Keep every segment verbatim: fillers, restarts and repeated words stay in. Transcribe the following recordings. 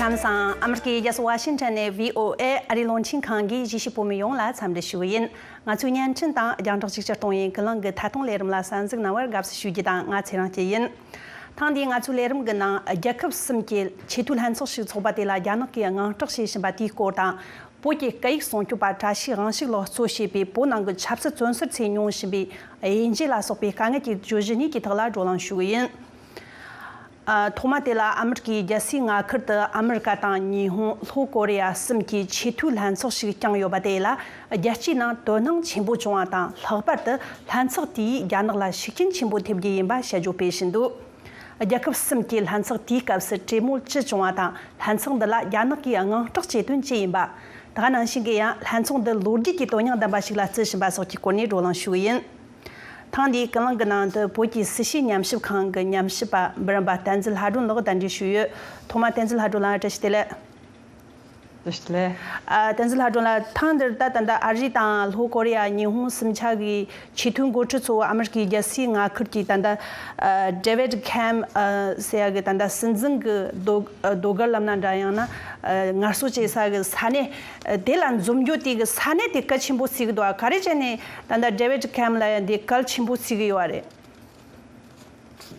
ལམ་སང་ཨ་མི་རི་ཀའི་རྒྱལ་ས་ཝ་ཤིང་ཊོན་ནས་བྷི་ཨོ་ཨེ་ཨ་རིའི་རླུང་འཕྲིན་ཁང་གི་གཞིས་བྱེས་བོད་མི་ཡོངས་ལ་འཚམས་འདྲི་ཞུ་གི་ཡིན། ང་ཚོའི་བརྙན་འཕྲིན་དང་རྒྱང་བསྒྲགས་ཅིག་ཅར་གཏོང་ཡུལ་ཀུན་གླེང་གི་ཐད་གཏོང་ལས་རིམ་ལ་གསན་གཟིགས་གནང་བར་དགའ་བསུ་ཞུ་རྒྱུ་དང་། ང་ཚེ་རིང་སྐྱིད་ཡིན། ཐེངས་འདིའི་ང་ཚོའི་ལས་རིམ་གྱི་ནང་རྒྱལ་ཁབ་གསུམ་གྱི་ཆེས་མཐོའི་ལྷན་ཚོགས་ཤིག་འཚོགས་པ་དེ་ལ་རྒྱ་ནག་གིས་དངངས་སྐྲག་བྱེད་བཞིན་པ་དེའི་སྐོར་དང་། བོད་ཀྱི་སྐད་ཡིག་སྲུང་སྐྱོབ་པ་བཀྲ་ཤིས་དབང་ཕྱུག་ལགས་གཙོས་བྱས་པའི་བོད་ནང་གི་ཆབ་སྲིད་བཙོན་ཟུར་ཚོས་མྱོང་བཞིན་པའི་དབྱེ་འབྱེད་ལ་སོགས་པའི་དཀའ་ངལ་གྱི་བརྗོད་གཞི་གཉིས་ཀྱི་ཐོག་ལ་བགྲོ་གླེང་ཞུ་གི་ཡིན། ཨ། ཐོག་མ་དེ་ལ་ཨ་མི་རི་ཀའི་རྒྱལ་སའི་མངའ་ཁུལ་དུ་ཨ་མི་རི་ཀ་དང་ཉི་ཧོང་། ལྷོ་ཀོ་རི་ཡ་གསུམ་གྱི་ཆེས་མཐོའི་ལྷན་ཚོགས་ཤིག་བསྐྱངས་ཡོད་པ་དེ་ལ་རྒྱལ་སྤྱིའི་ནང་དོ་སྣང་ཆེན་པོ་བྱུང་བ་དང་། ལྷག་པར་དུ་ལྷན་ཚོགས་དེས་རྒྱ་ནག་ལ་ཤུགས་རྐྱེན་ཆེན་པོ་ཐེབས་རྒྱུ་ཡིན་པ་དཔྱད་བརྗོད་སྤེལ་བཞིན་འདུག། རྒྱལ་ཁབ་གསུམ་གྱི་ལྷན་ཚོགས་དེའི་སྐབས་སུ་གྲོས་མོལ་ཅི་བྱུང་བ་དང་། ལྷན་ཚོགས་འདི་ལ་རྒྱ་ནག་གིས་དངངས་སྐྲག་བྱེད་དོན་ཅི་ཡིན་པ། ད་ག་ནང་བཞིན་གྱི་ཡང་ལྷན་ཚོགས་འདི་ལོ་རྒྱུས་ཀྱི་དོན་སྙིང་ལྡན་པ་ཞིག་ལ་བརྩི་བཞིན་པ་སོགས་ཀྱི་སྐོར་ནས་བགྲོ་གླེང་ཞུ་གི་ཡིན། ཐེངས་འདིའི་ཀུན་གླེང་གི་ནང་དུ་བོད་ཀྱི་སྲིད་བྱུས་ཉམས་ཞིབ་ཁང་གི་ཉམས་ཞིབ་པ་འབུམ་རམས་པ་བསྟན་འཛིན་ལྷ་སྒྲོན་ལགས་གདན་འདྲེན་ཞུས་ཡོད། ཐོག་མར་བསྟན་འཛིན་ལྷ་སྒྲོན་ལགས་བཀྲ་ཤིས་བདེ་ལེགས། བཀྲ་ཤིས་བདེ་ལེགས། ཨ། བསྟན་འཛིན་ལྷ་སྒྲོན་ལགས། ཐེངས་འདིར་ད་ད་ལྟ་ཨ་རི་དང་ལྷོ་ཀོ་རི་ཡ། ཉི་ཧོང་གསུམ་ཆ་གི་ཆེས་མཐོའི་འགོ་ཁྲིད་ཚོ་ཨ་མི་རི་ཀའི་རྒྱལ་སའི་མངའ་ཁུལ་གྱི་ད་ལྟ་ཨ་David Camp ཨ་ཟེར་ཡ་གི་ད་ལྟ་སྲིད་འཛིན་གྱི་ཟློས་ཟློས་གར་ལབ་ན་འདྲ། ཡང་ན་ཨ་ངལ་གསོ་བྱེད་ས་གི་ས་གནས་ཨ་དེ་ལ་འཛོམས་རྒྱུ་དེ་གི་ས་གནས་དེ་གལ་ཆེན་པོ་བརྩི་གི་འདུག་ག། ག་རེ་བྱས་ནས་ད་ལྟ་David Camp ལབ་ཡ་དེ་གལ་ཆེན་པོ་བརྩི་གི་ཡོད་རེད།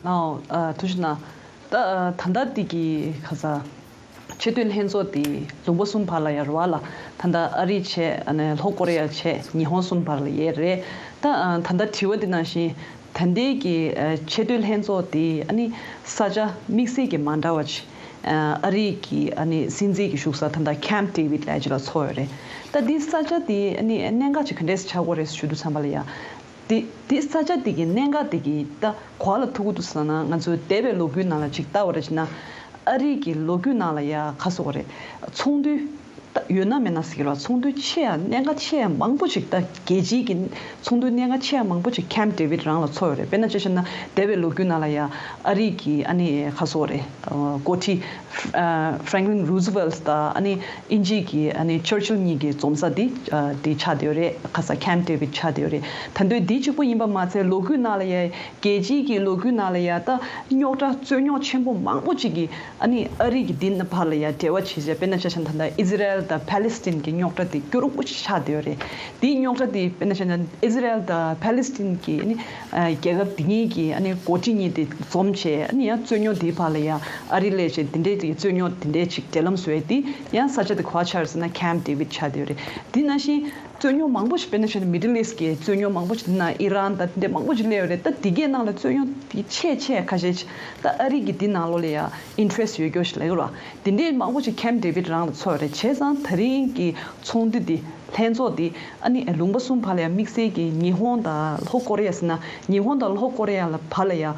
ཨོ། ཨ། ཐུགས་རྗེ་གནང་། ད་ཨ་ད་ལྟ་འདི་གི་ཁ་ས་ཆེས་མཐོའི་ལྷན་ཚོགས་འདི་ལུང་པ་གསུམ་བར་ལ་ཡོད་རེད་པ་ལགས། ད་ལྟ་ཨ་རི་བྱས། ཨ་ནི་ལྷོ་ཀོ་རི་ཡ་བྱས། ཉི་ཧོང་གསུམ་བར་ལ་ཡོད་རེད། ད་ཨ་ད་ལྟ་དྲི་བ་འདི་ནང་བཞིན་ད་ལྟའི་གི་ཨ་ཆེས་མཐོའི་ལྷན་ཚོགས་འདི་ཨ་ནི་ས་ཆ་དམིགས་བསལ་གྱི་མ་འདྲ་བ་ཅིག། ཨ་ཨ་རི་གི་ཨ་ནི་སྲིད་འཛིན་གྱི་བཞུགས་ས་ད་ལྟ་Camp David ལབ་ཅིག་ལ་ཚོགས་ཡོད་རེད། ད་འདི་ས་ཆ་འདི་ཨ་ནི་གནད་འགག་ཅིག་ག་འདྲས་ཆགས་ཀྱི་ཡོད་རེད་ཞུ་དུས་ཙམ་པ་ལ་ཡ། དེ་དེ་ས་ཆ་དེ་གི་གནད་འགག་དེ་གི་ད་ག་པར་ལ་ཐུག་གི་འདུག་ཟེར་ན། ང་ཚོའི་འདས་པའི་ལོ་རྒྱུས་ནང་ལ་ཅིག་ལྟ་བ་རེད་ཅེ་ན། ཨ་རི་གི་ལོ་རྒྱུས་ནང་ལ་ཡ་ག་རེ་ཟེར་དགོས་རེད། ཚོགས་འདུ་ད་ཡོད་ན་མེད་ན་ཟེར་གྱི་རེད་པ། ཚོགས་འདུ་ཆེ་ཡ་གནད་འགག་ཆེ་ཡ་མང་པོ་ཅིག། ད་རྒྱལ་སྤྱིའི་གི་ཚོགས་འདུ་གནད་འགག་ཆེ་ཡ་མང་པོ་ཅིག་Camp David རང་ལ་ཚོགས་ཡོད་རེད། དཔེར་ན་ཆ་བཞག་ན་འདས་པའི་ལོ་རྒྱུས་ནང་ལ་ཡ་ཨ་རི་གི་ཨ་ནི་ག་རེ་ཟེར་དགོས་རེད། ཨ་འགོ་ཁྲིད་ཨ་Franklin Roosevelt དང་ཨ་ནི་དབྱིན་ཇི་གི་ཨ་ནི་Churchill གཉིས་ཀྱི་འཛོམས་ས་དེ་ཨ་དེ་ཆགས་བསྡད་ཡོད་རེད། ཁ་ས་Camp David ཆགས་བསྡད་ཡོད་རེད། ད་དུང་དེ་གཅིག་པོ་ཡིན་པ་མ་ཚད། ལོ་རྒྱུས་ནང་ལ་ཡ། རྒྱལ་སྤྱིའི་གི་ལོ་རྒྱུས་ནང་ལ་ཡ། ད་རྙོག་དྲ་རྩོད་རྙོག་ཆེན་པོ་མང་པོ་ཅིག་གི་ཨ་ནི་ཨ་རི་གི་འདི་ནི་བར་ལ་ཡ་འབྲེལ་བ་བྱེད་བྱས། དཔེར་ན་ཆ་བཞག་ན་ད་ལྟ་ཨི་ཟི་རལ་དང་ཕ་ལི་སི་ཐན་གྱི་རྙོག་དྲ་དེ་སྐྱོ་རུང་པོ་ཅིག་ཆགས་བསྡད་ཡོད་རེད། དེའི་རྙོག་དྲ་དེ་དཔེར་ན་ཆ་བཞག་ན་ཨི་ཟི་རལ་དང་ཕ་ལི་སི་ཐན་གྱི་ཨ་ནི་ཨ་རྒྱལ་ཁབ་དེ་གཉིས་ཀྱི་ཨ་ནི་འགོ་ཁྲིད་གཉིས་དེ་འཛོམས་བྱས། ཨ་ནི་ཡང་རྩོད་རྙོག་དེའི་བར་ལ་ཡ་ཨ་རི་སླེབས་བྱས། དེ་འདྲའི་དེ་རྩོད་རྙོག་དེ་འདྲའི་ཅིག་འབྲེལ་ལམ་བཟོ་ཡས་དེ་ཡང་ས་ཆ་དེ་ག་པར་ཆགས་ཡོད་ཟེར་ན་Camp David ཆགས་བསྡད་ཡོད་རེད། དེ་ནང་བཞིན་རྩོད་རྙོག་མང་པོ་ཞིག། དཔེར་ན་ཆ་བཞག་ན་Middle East གི་རྩོད་རྙོག་མང་པོ་ཞིག། དེ་ནང་ཨི་རན་དང་དེ་འདྲ་མང་པོ་ཞིག་སླེབས་ཡོད་རེད། ད་དེ་གའི་ནང་ལ་རྩོད་རྙོག་དེ་ཆེ་ཆེ་ཁ་ཤས་ཤིག་ད་ཨ་རི་གི་དེ་ནང་ལོགས་ལ་ཡ་interest ཡོད་རྒྱུ་ཞིག་ལབ་ཀྱི་རེད་པ། དེ་འདྲའི་མང་པོ་ཞིག་Camp David རང་ལ་ཚོགས་ཡོད་རེད། བྱས་ཙང་དེ་རིང་གི་ཚོགས་འདུ་འདི། ལྷན་ཚོགས་འདི་ཨ་ནི་ལུང་པ་གསུམ་བར་ལ་ཡ། དམིགས་བསལ་གྱི་ཉི་ཧོང་དང་ལྷོ་ཀོ་རི་ཡ་ཟེར་ན། ཉི་ཧོང་དང་ལྷོ་ཀོ་རི་ཡ་ལ་བར་ལ་ཡ།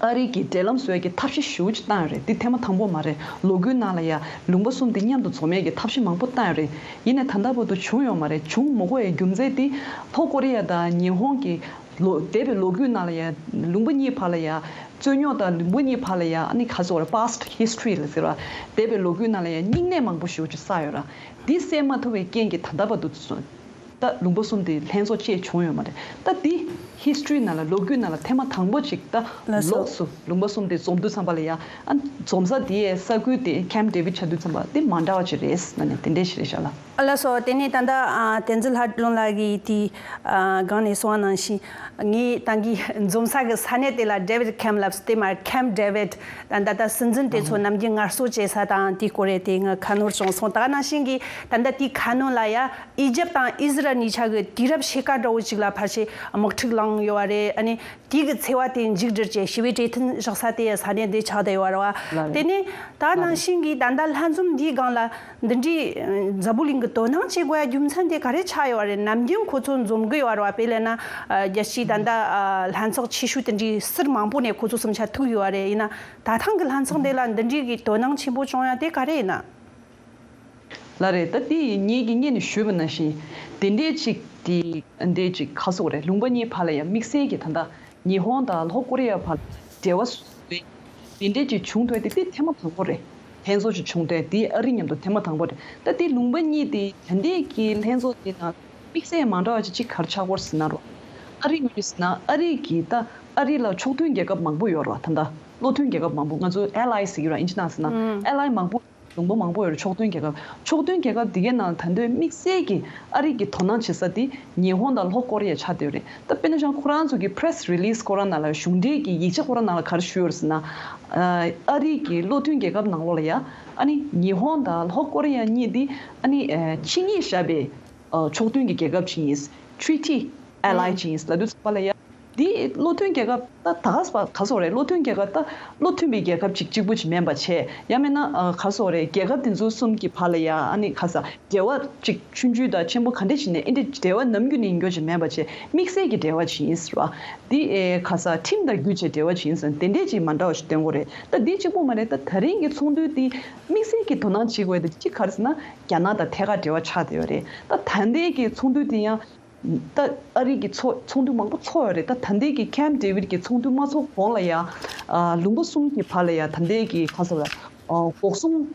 ཨ་རི་གིས་འབྲེལ་ལམ་བཟོ་ཡས་ཀྱི་ཐབས་ཤེས་ཞེ་པོ་ཅིག་བཏང་ཡོད་རེད། འདི་ཐེངས་མ་དང་པོ་མ་རེད། ལོ་རྒྱུས་ནང་ལ་ཡ་ལུང་པ་གསུམ་འདི་མཉམ་དུ་འཛོམས་ཡས་ཀྱི་ཐབས་ཤེས་མང་པོ་བཏང་ཡོད་རེད། ཡིན་ནའི་ད་ལྟ་བར་དུ་བྱུང་ཡོད་མ་རེད། བྱུང་མི་དགོས་ཡས་རྒྱུ་མཚན་འདི། ལྷོ་ཀོ་རི་ཡ་དང་ཉི་ཧོང་གི་ལོ། འདས་པའི་ལོ་རྒྱུས་ནང་ལ་ཡ་ལུང་པ་གཉིས་བར་ལ་ཡ་རྩོད་རྙོག་དང་། ལུང་པ་གཉིས་བར་ལ་ཡ་ཨ་ནི་ག་རེ་ཟེར་དགོས་རེད། Past history ལ་ཟེར་བ། འདས་པའི་ལོ་རྒྱུས་ནང་ལ་ཡ་སྙིང་ནད་མང་པོ་ཞེ་པོ་ཅིག་བསགས་ཡོད་ར། འདི་སེལ་མ་ཐུབ་པའི་རྐྱེན་གྱིས་ད་ལྟ་བར་དུ་ད་ལུང་པ་གསུམ་དེ་ལྷན་ཚོགས་བཅས་བྱུང་ཡོད་མ་རེད། ད་འདི་history ནང་ལ། ལོ་རྒྱུས་ནང་ལ་ཐེངས་མ་དང་པོ་ཅིག་ད་ལགས་སོ། ལོགས་སུ་ལུང་པ་གསུམ་དེ་འཛོམས་དུས་ཙམ་པ་ལ་ཡ། ཨ། འཛོམས་ས་དེའི་ས་ཁུལ་དེ་Camp David ཆགས་དུས་ཙམ་པ་དེ་མ་འདྲ་བ་ཅིག་རེད་ཟེར་ནས་དེ་འདྲས་ཞིག་རེད་ཤག་ལགས། ལགས་སོ། དེ་ནས་ད་ལྟ་ཨ་བསྟན་འཛིན་ལྷ་སྒྲོན་ལགས་ཀྱིས་དེ་ཨ་སྒང་ནས་གསུངས་པ་ནང་བཞིན། ངས་ད་གིན་འཛོམས་ས་གི་ས་གནས་དེ་ལ་David Camp ལབ་སྟེ་མར་Camp David ད་ད་ལྟ་སྲིད་འཛིན་དེ་ཚོ་ནམ་རྒྱུན་ངལ་གསོ་བྱེད་ས་དང་དེའི་སྐོར་རེད། དེ་ངས་ཁ་སྣོན་བྱུང་སོང་། ད་ག་ནང་བཞིན་གྱི་ད་ལྟ་དེའི་ཁ་སྣོན་ལ་ཡ། ཨི་ཇིབ་དང་ཨི་ཟི་རལ་གཉིས་ཆ་གི་དུས་རབས་ཕྱེད་ཀ་འདྲ་བོ་ཅིག་ལ་ཕལ་ཆེར་དམག་འཁྲུག་ལངས་ཡོད་པ་རེད། ཨ་ནི་དེ་གི་འཚེ་བ་དེ་མཇུག་བསྒྲིལ་བྱས་ཞི་བའི་གྲོས་མཐུན་བཞག་ས་དེ་ས་གནས་འདི་ཆགས་བསྡད་ཡོད་པ་རེད་པ། ལགས་རེད། དེ་ནས་ད་ལགས་ནང་རེད། བཞིན་གྱི་ད་ལྟ་ལྷན་འཛོམས་འདིའི་སྒང་ལ་འདི་འདྲའི་འཛམ་བུ་གླིང་གི་དོ་སྣང་བྱེད་དགོས་ཡ་རྒྱུ་མཚན་དེ་ག་རེ་ཆགས་ཡོད་པ་རེད། ནམ་རྒྱུན་ཁོ་ཚོ་འཛོམས་གི་ཡོད་པ་རེད་པ། དཔེ་ལབ་ན་རྒྱལ་སྤྱིའི་ད་ལྟ་ལྷན་ཚོགས་ཆེ་ཤོས་དེ་འདྲའི་ཟུར་མང་པོ་ནས་ཁོ་ཚོ་གསུམ་ཆ་ཐུག་ཡོད་པ་རེད། ཡིན་ན་ད་ཐེངས་ཀྱི་ལྷན་ཚོགས་འདི་ལ་འདི་འདྲའི་གི་དོ་སྣང་ཆེན་པོ་བྱུང་ཡ་དེ་ག་རེ་ཡིན་ན། ལགས་རེད། ད་དེ་ངེད་ཀྱིས་སྔོན་ནས་ཞུས་པ་ནང་བཞིན། དེ་འདྲའི་ཅིག་དེ་འདྲའི་ཅིག་ག་རེ་ཟེར་དགོས་རེད། ལུང་པ་གཉིས་བར་ལ་ཡ་དམིགས་བསལ་གྱི་ད་ལྟ་ཉི་ཧོང་དང་ལྷོ་ཀོ་རི་ཡ་བར་འབྲེལ་བ་བཟོ་དེ་འདྲའི་ཅིག་བྱུང་ཐུབ་དེ་དེ་ཐེངས་མ་དང་པོ་རེད། ལྷན་ཚོགས་ཅིག་བྱུང་དེ་དེ་ཨ་རི་མཉམ་དུ་ཐེངས་མ་དང་པོ་རེད། ད་དེ་ལུང་པ་གཉིས་དེ་ད་ལྟའི་གི་ལྷན་ཚོགས་དེ་ནང་དམིགས་བསལ་མ་འདྲ་བ་ཅིག་ཅིག་ག་རེ་ཆགས་ཀྱི་ཡོད་རེད་ཟེར་ན་རོ། ཨ་རི་ངོས་ནས་ཟེར་ན་ཨ་རི་གི་ད་ཨ་རི་ལ་ཕྱོགས་མཐུན་རྒྱལ་ཁབ་མང་པོ་ཡོད་རེད་པ། ད་ལྟ་བློ་མཐུན་རྒྱལ་ཁབ་མང་པོ། ང་ཚོ་allies ཟེར་གྱི་རེད་པ། ཨིན་ཇི་ནང་ཟེར་ན་ཨུམ། ally མང་པོ། ལུང་པ་མང་པོ་ཡོད་རེད། ཕྱོགས་མཐུན་རྒྱལ་ཁབ། ཕྱོགས་མཐུན་རྒྱལ་ཁབ་དེ་གའི་ནང་ད་དུང་དམིགས་བསལ་གྱི་ཨ་རི་གི་དོ་སྣང་བྱེད་ས་དེ་ཉི་ཧོང་དང་ལྷོ་ཀོ་རི་ཡ་ཆགས་བསྡད་ཡོད་རེད། ད་དཔེར་ན་ཆ་ཁོ་རང་ཚོ་གི་press release ཁོ་རང་ནང་ལ་གཞུང་འབྲེལ་གྱི་ཡིག་ཆ་ཁོ་རང་ནང་ལ་ག་རེ་ཞུས་ཡོད་རེད་ཟེར་ན། ཨ་རི་གི་བློ་མཐུན་རྒྱལ་ཁབ་ནང་ལོགས་ལ་ཡ་ཨ་ནི་ཉི་ཧོང་དང་ལྷོ་ཀོ་རི་ཡ་གཉིས་དེ་ཨ་ནི་ཕྱི་ཉིན་བཞག་པའི་ཕྱོགས་མཐུན་གྱི་རྒྱལ་ཁབ་ཅིག་ཡིན། Treaty ally ཅིག་ཡིན་ལབ་དུས་ཙམ་པ་ལ་ཡ། འདི་བློ་མཐུན་རྒྱལ་ཁབ་ད་ད་ག་ས་ག་སོག་རེད། བློ་མཐུན་རྒྱལ་ཁབ་ད་བློ་མཐུན་པའི་རྒྱལ་ཁབ་ཅིག་གཅིག་པུ་ཅིག་མིན་པ་བྱས། ཡང་མིན་ན་ཨ་ག་སོག་རེད། རྒྱལ་ཁབ་དེ་ཚོ་གསུམ་གྱི་བར་ལ་ཡ་ཨ་ནི་ག་ས་འབྲེལ་བ་ཅིག་ཆུང་ཆུང་དང་ཆེན་པོ་ག་འདྲ་ཞིག་ནས་ཨེ་འདྲ་འབྲེལ་བ་ནམ་རྒྱུན་ནས་ཡིན་རྒྱུ་ཅིག་མིན་པ་བྱས། དམིགས་བསལ་གྱི་འབྲེལ་བ་ཅིག་ཡིན་ཟེར་བ། འདི་ཨེ་ག་ས་ཁྲིམས་དང་རྒྱུ་བྱས་འབྲེལ་བ་ཅིག་ཡིན་ཟེར་དེ་འདྲས་ཅིག་མ་འདྲ་བ་ཞིག་སྟོན་གྱི་རེད། ད་འདི་གཅིག་པུ་མ་རེད། ད་ད་རིང་གི་ཚོགས་འདུ་འདི་དམིགས་བསལ་གྱི་དོ་སྣང་བྱེད་དགོས་དེ་གཅིག་ག་རེ་ཟེར་ན་རྒྱ་ནག་དང་ཐད་ཀར་འབྲེལ་བ་ཆགས་བསྡད་ཡོད་རེད། ད་ད་ལྟའི་གི་ཚོགས་འདུ་འདི་ཡང་ད་ཨ་རི་གི་ཚོགས་ཚོགས་འདུ་མང་པོ་ཚོགས་ཡོད་རེད། ད་ད་ལྟའི་གི་Camp David གི་ཚོགས་འདུ་མ་ཚོགས་གོང་ལ་ཡ་ཨ་ལུང་པ་གསུམ་གྱི་བར་ལ་ཡ་ད་ལྟའི་གི་ག་ཟེར་བ་ཨ་འགོག་སྲུང་